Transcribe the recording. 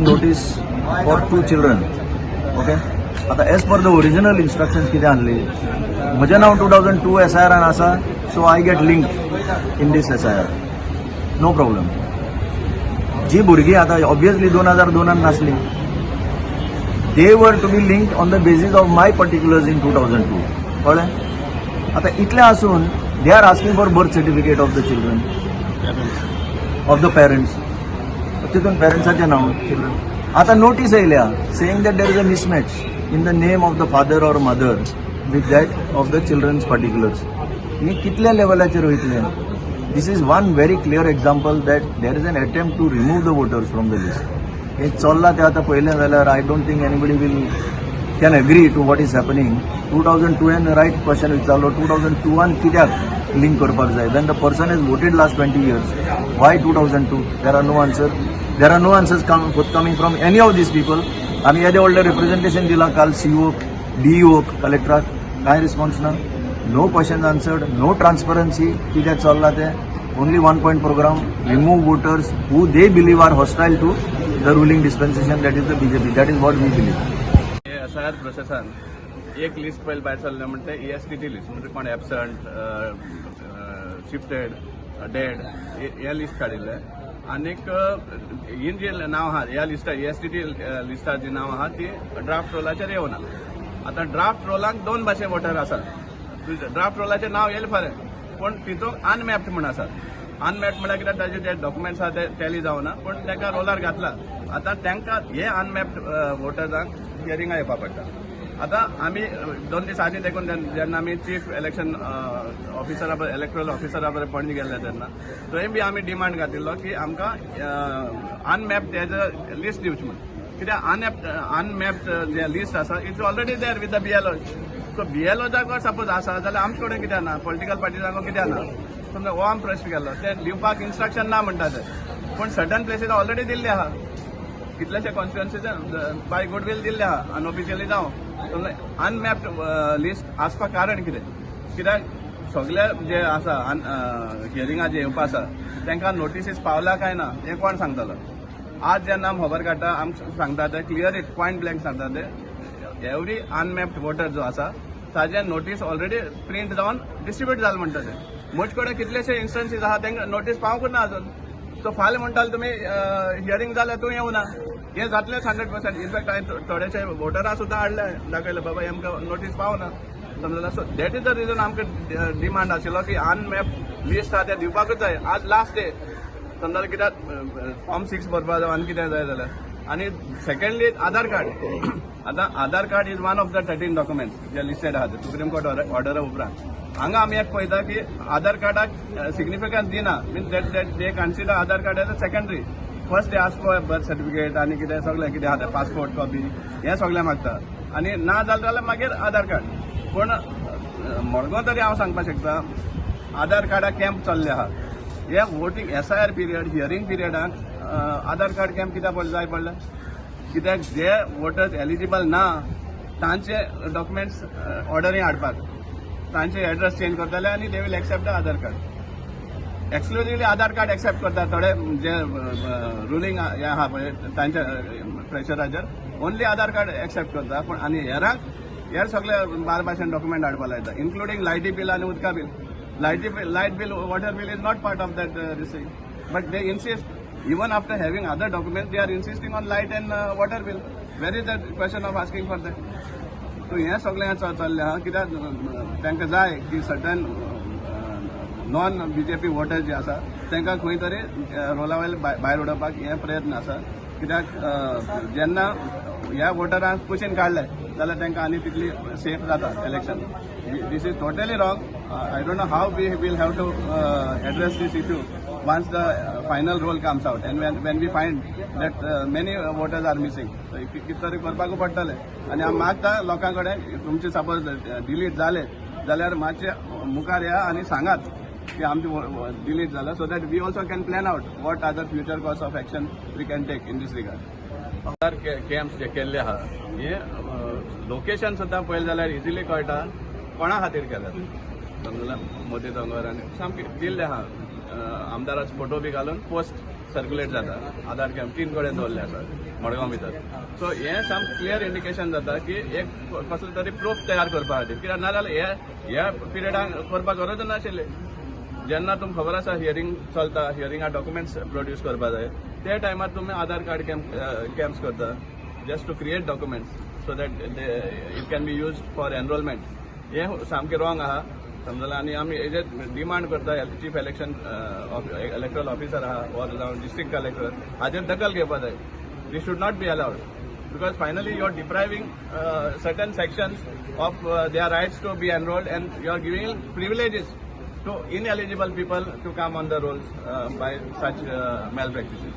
Notice for two children, okay. आतां as per the original instructions कितें आहली, म्हजें नांव 2002 एसआयआरान आसा, so I get link in this SIR, no problem. जी भुरगीं आतां ऑब्वियसली 2002 नासली, they were to be linked on the basis of my particulars in 2002. कळ्ळें? आतां इतलें आसून they are asking for birth certificate of the children, of the parents. तितून पेरंट्साचें नांव, चिल्ड्रन. आतां नोटीस येयल्या saying that there is a mismatch in the name of the father or mother with that of the children's particulars. हे कितल्या लेवलाचेर वयतलें? This is one very clear example that there is an attempt to remove the voters from the list. हे चल्लां तें आतां पळयलें जाल्यार I don't think anybody will can agree to what is happening. 2002 right question विचारलो, 2002 कित्याक link करपाक जाय when the person is voted last 20 years? Why 2002? There are no answer, there are no answers coming from any of these people. आमी येदें व्हडलें representation दिलां काल सीओक, डीईओक, कलेक्टराक, कांय रिस्पॉन्स ना. No question answered, no transparency. कितें चल्लां तें only one point programme, remove voters who they believe are hostile to the ruling dispensation, that is the BJP. That is what we believe. SIR प्रोसेसान एक list पयलीं भायर सरलें म्हणटा ते ईएसटीटी list, म्हणजे कोण एबसंट, शिफ्टेड, डेड हे लिस्ट काडिल्लें. आनीक ही जी नांव आहा ह्या लिस्टार, ईएसटीटी लिस्टार जी नांव आहा ती ड्राफ्ट रोलाचेर येवना. आतां ड्राफ्ट रोलाक दोन भाशे वोटर आसात. ड्राफ्ट रोलाचें नांव येयलें खरें, पूण तितूंत अनमॅप्ड म्हूण आसा. अनमॅप्ड म्हळ्यार कितें? ताजे जे डॉक्युमेंट्स आहा ते टॅली जावना, पूण ताका रोलार घातला. आतां तांकां हे अनमॅप्ड वोटर्सांक हियरिंगा येवपा पडटा. आतां आमी 2 दीस आदीं देखून जेन्ना आमी चीफ इलेक्शन ऑफिसरा बरोबर, इलेक्ट्रल ऑफिसरा बरोबर पणजे गेल्ले, तेन्ना थंय बी आमी डिमांड घातिल्लो की आमकां अनमॅप्ड तेजो लिस्ट दिवची म्हूण. कित्याक अनमॅप्ड जे लिस्ट आसा, it's already there with the BLO. So BLO suppose आसा जाल्यार आमचे कडेन कित्याक ना? पॉलिटिकल पार्टीजांक कित्याक ना? समजा हो आमी प्रश्न केल्लो. ते दिवपाक इन्स्ट्रक्शन ना म्हणटा ते, पूण सर्टन प्लेसीस ऑलरेडी दिल्ले आहा. कितलेशे कॉन्स्टिट्युन्सीचे बाय गुडवील दिल्ले आहा, अनऑफिशियली जावं. अनमॅप्ड लिस्ट आसपाक कारण कितें? कित्याक सगळे जे आसा हियरिंगा जे येवपा आसा, तांकां नोटिसीस पावला काय ना हें कोण सांगतलो? आज जेन्ना आमी खबर काडटा, आमकां सांगता ते क्लियर पॉयंट ब्लँक सांगता ते, एवरी अनमॅप्ड वोटर जो आसा ताजे नोटीस ऑलरेडी प्रिंट जावन डिस्ट्रिब्यूट जालें म्हणटा ते. म्हजे कडेन कितलेशे इन्स्टन्सीस आहा, तांकां नोटीस पावूंक ना अजून. सो फाल्यां म्हणटाले तुमी हियरींग जाल्यार तूं येवना, हें जातलेंच 100%. इनफॅक्ट हांवें थोडेशे वोटरां सुद्दां हाडले, दाखयले, बाबा आमकां नोटीस पावना, समजला? So that is the reason आमकां डिमांड आशिल्लो की अनमॅप लिस्ट आहा ते दिवपाकूच जाय. आज लास्ट डे, समजा. कित्याक फॉर्म 6 भरपा जावं आनी कितें जाय जाल्यार. आनी सेकंडली आधार कार्ड. आतां Aadhaar card is one of the 13 documents J listed आहा सुप्रीम कोर्ट ऑर्डरा उपरांत. हांगा आमी एक पळयता की आधार कार्डाक सिग्निफिकन्स दिना, means that they consider Aadhaar card as a secondary. First they ask for birth certificate आनी कितें सगळें कितें आहा, पासपोर्ट कॉपी, हें सगळें मागता आनी ना जालें जाल्यार मागीर आधार कार्ड. पूण मडगांव तरी हांव सांगपाक शकता, आधार कार्डा कॅम्प चल्ले आहा. हे voting SIR period, hearing पिरियडाक आधार कार्ड कॅम्प कित्याक पडले जाय पडले? कित्याक जे वोटर्स एलिजिबल ना तांचे डॉक्युमेंट्स ऑर्डरी हाडपाक, तांचे एड्रेस चेंज करतले आनी they will accept the Aadhaar card exclusively. Aadhaar card accept करता थोडे जे रुलींग हे आहा पळय, तांच्या प्रेशराचेर ओनली आधार कार्ड एक्सेप्ट करता. पूण आनी हेरांक हेर सगळे बार भाशेन डॉक्युमेंट हाडपा लायता, इन्क्लुडींग लायटी बील आनी उदका बील. लायटी light bill, water bill is not part of that this thing, but they insist. Even after having other documents, they are insisting on light and water bill. Where is that question of asking for that? So हें सगळें चल्लें आहा. कित्याक तांकां जाय की certain non BJP water जे आसा तांकां खंय तरी रोला वयले भायर उडोवपाक हे प्रयत्न आसा. कित्याक जेन्ना ह्या वोटरांक कुशीन काडले जाल्यार तांकां आनी तितली सेफ जाता election. This is totally wrong. I don't know how we will have to address this issue once the final roll comes out and when we find that many voters are missing. So कितें तरी करपाकूच पडटलें. आनी हांव मागता लोकां कडेन, तुमचे सपोज डिलीट जाले जाल्यार मातशे मुखार या आनी सांगात की आमचे डिलीट जाला, so that we also can plan out what are the future course of action we can take in this regard. Aadhaar camps जे केल्ले आहा, हे लोकेशन सुद्दां पळयलें जाल्यार इजिली कळटा कोणा खातीर केल्यात. समजला, मोती दोंगर आनी सामकें दिल्लें आहा, आमदाराचो फोटो बी घालून पोस्ट सर्क्युलेट जाता. आधार कॅम्प तीन कडेन दवरले आसात मडगांव भितर. सो हें सामकें क्लियर इंडिकेशन जाता की एक कसलो तरी प्रूफ तयार करपा खातीर, कित्याक नाजाल्यार हे ह्या पिरियडाक करपाक गरज नाशिल्ली. जेन्ना तुमकां खबर आसा हियरींग चलता, हियरिंगा डॉक्युमेंट्स प्रोड्यूस करपा जाय, त्या टायमार तुमी आधार कार्ड कॅम्प्स करता just to create documents so that it can be used for enrolment. हें सामकें रॉंग आहा, समजलें. आनी आमी हेजेर डिमांड करता, चीफ इलेक्शन इलेक्ट्रल ऑफिसर आहा ऑर जावं डिस्ट्रिक्ट कलेक्टर, हाजेर दखल घेवपा जाय. This should not be allowed because finally you are depriving certain sections of their rights to be enrolled and you are giving privileges to ineligible people to come on the rolls by such malpractices.